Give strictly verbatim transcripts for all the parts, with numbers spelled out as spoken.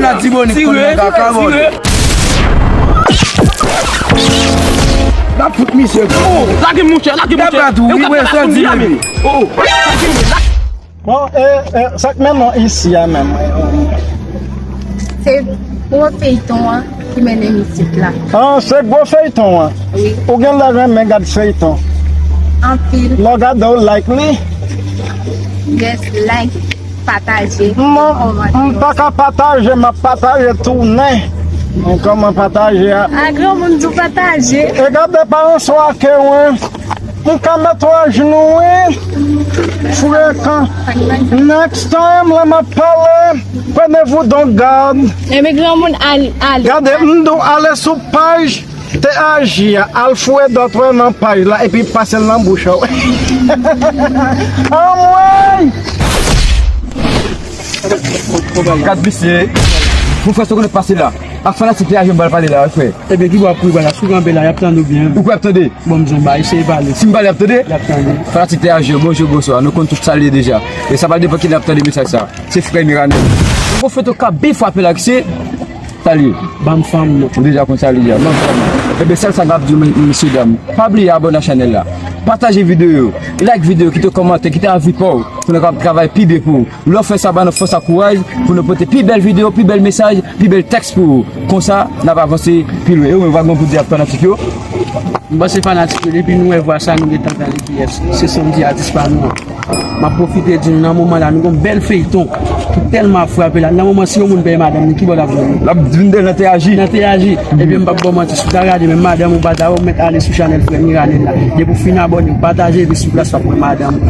Latibonit konn nan kaka bòl. N ap fout misye. Oh, lage monchè, lage monchè. Gade tou, wi, wè sa di menm. Oh, lage monchè. Bon, e, e, sa k mennen w isi a menm? Se gwo feyton an ki mennen m isit la. Ah, se gwo feyton an? Wi. Ou genlè renmen gad feyton? Anpil. Lè w gade, w like li? Yes, like, pataje. Non, m pa ka pataje, m ap pataje tounen. Kòman pataje a? A granmoun di w pataje. E gade pa yon swa ke wen. M ka met w ajnou, wi. Frekan. Next time, lè m ap pale, prenez-vous donc garde. Enben, granmoun, al, al. Gade, m di w ale sou paj T A J a, al foure dòt wè nan paj la, epi pase l nan bouch ou. Anmwey! Gad misye. Mon frè, sa w konn ap pase la? Ak fanatik T A J m pral pale la, wi, frè. Ebyen, ki bò w ap kouri pral la? Si w kanpe la, y ap tande w byen. Ou kwè y ap tande? Bon, m di w yon bagay, eseye pale. Si m pale, y ap tande? Y ap tande. Fanatik T A J, bonjou, bonswa. Nou konn tout sa l ye deja. E sa pa depann kilè y ap tande mesaj sa. Se frè Miranèl. Yon gwo feyton k ap byen frape la, ki se Salye. Banm fanm nan. Ou deja konn salye a. Banm fanm nan. Ebyen, sèl sa m ap di w, men, mesye dam, pa bliye abòne a chanèl la. Pataje videyo yo. Like videyo, kite kòmantè, kite avi pa w. Pou nou kapab travay pi byen pou ou. Lè w fè sa, ba nou fòs ak kouraj pou nou pote pi bèl videyo, pi bèl mesaj, pi bèl tèks pou ou. Konsa, n ap avanse pi lwen. E ou menm, w pa gen yon pou di ak fanatik yo? M panse fanatik yo, depi nou wè vwa sa, nou gentan tande kiyès. Se sanmdi atis pa nou an. M ap pwofite di nou, nan moman la, nou gon bèl feyton ki tèlman ap frape la. Nan moman, si yon moun peye madanm li, ki bò l ap jwenn li? L ap vin de nan T A J. Nan T A J. Ebyen, m p ap ba w manti, si w ta gade menm madanm ou pa ta wè, ou mèt ale sou chanèl frè Miranèl la. Depi w fin abòne, pataje, epi sou plas w ap wè madanm ou.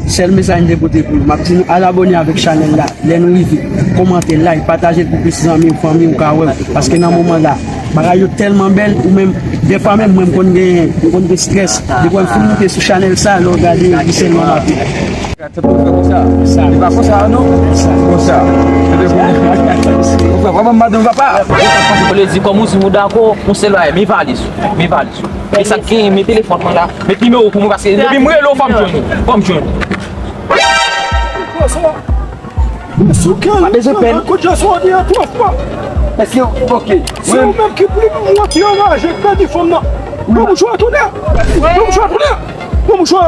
Sèl mesaj m te pote pou nou. M ap di nou al abòne avèk chanèl la. Lè nou rive, kòmante, like, pataje l pou plis zanmi w, fanmi w ka wè l. Paske nan moman la, bagay yo tèlman bèl, ou menm, dèfwa menm mwen, m konn gen, m konn gen strès. Dèfwa m fin moute sou chanèl sa, lè w gade, li sèlman maten. Gad, tankou fè konsa. Sa. Li pa konsa, non? Sa. Konsa. Ou fè vrèman madanm papa. Vle di, kòm ou di nou dakò, yon sèl bagay, men valiz ou, men valiz ou. E sa k genyen, men telefòn mwen la, met nimewo pou mwen, paske depi m rele w, fò m jwenn ou, fò m jwenn ou. Mesye, ou kenbe, pa bezwen pè. Kout jason an deyò twò fò. Èske, ok. Se ou menm ki pli mwen ki anraje k pèdi fanm nan. Pran mouchwa tounen. Pran mouchwa tounen. Pran mouchwa.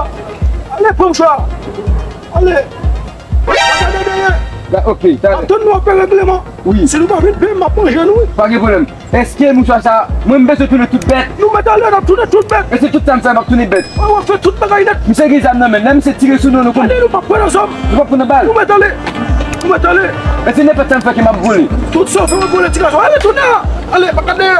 Ale, pran mouchwa. Ale. Pa gade dèyè. Ok, talè. Atann nou ap fè regleman. Wi. Si nou pa vin peye m, m ap manje nou, wi. Pa gen pwoblèm. Èske mouchwa sa, mwen m bezwen tounen tout bèt? Nou mèt ale, n ap tounen tout bèt. E se tout sa m fè, m ap tounen bèt. Wè, w ap fè tout bagay nèt. Misye gen zam nan men l, lè misye tire sou nou, nou konn. Ale, nou p ap pran nan zam. Nou p ap pran nan bal. Nou mèt ale. Nou mèt ale. E se nenpòt sa m fè ke m ap vole. Tout sa w fè, w ap vole, ti gason. Ale, tounen la. Ale, pa gade.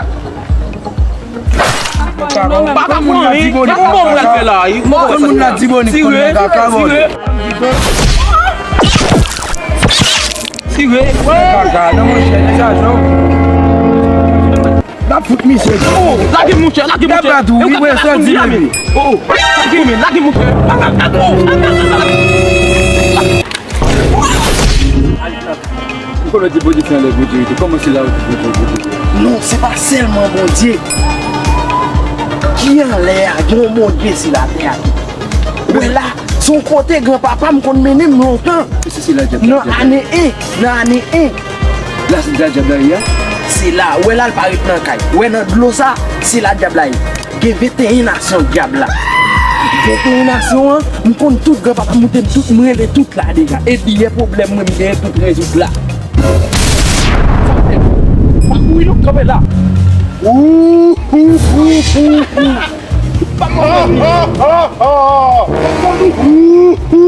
Pa ka pran anyen. Gad kòman m pral fè la. Tout moun Latibonit konn nan kaka bòl. Tire. Kaka, nan manchè, nan jajon. N ap fout misye. Oh, lage monchè, lage monchè. Gad tou, wi, wè sa di menm. Oh, lage men, lage monchè. Oh. Ou konn di Bondye se anlè Bondye rete. Kòman se la ou di Bondye, Bondye? Non, se pa sèlman Bondye ki anlè a, gen yon Bondye sou latè a tou. Wè la, se yon kote granpapa m konn mennen m lontan. E se, se la dyab la, nan dyab la. Ane en, nan ane en. La se la dyab la ye a? Se la, wè la l pa ret nan kay. Wè nan dlo sa, se la dyab la ye. Gen venteyen nasyon dyab la. Venteyen nasyon an, m konn tout, granpapa m montre m tout, m rele tout la deja. E biyè pwoblèm mwen, m genyen tout rezoud la. Pa kouri non, kanpe la. Ou, ou, ou, ou, ou. Pa kouri. Ou, ou, ou, ou.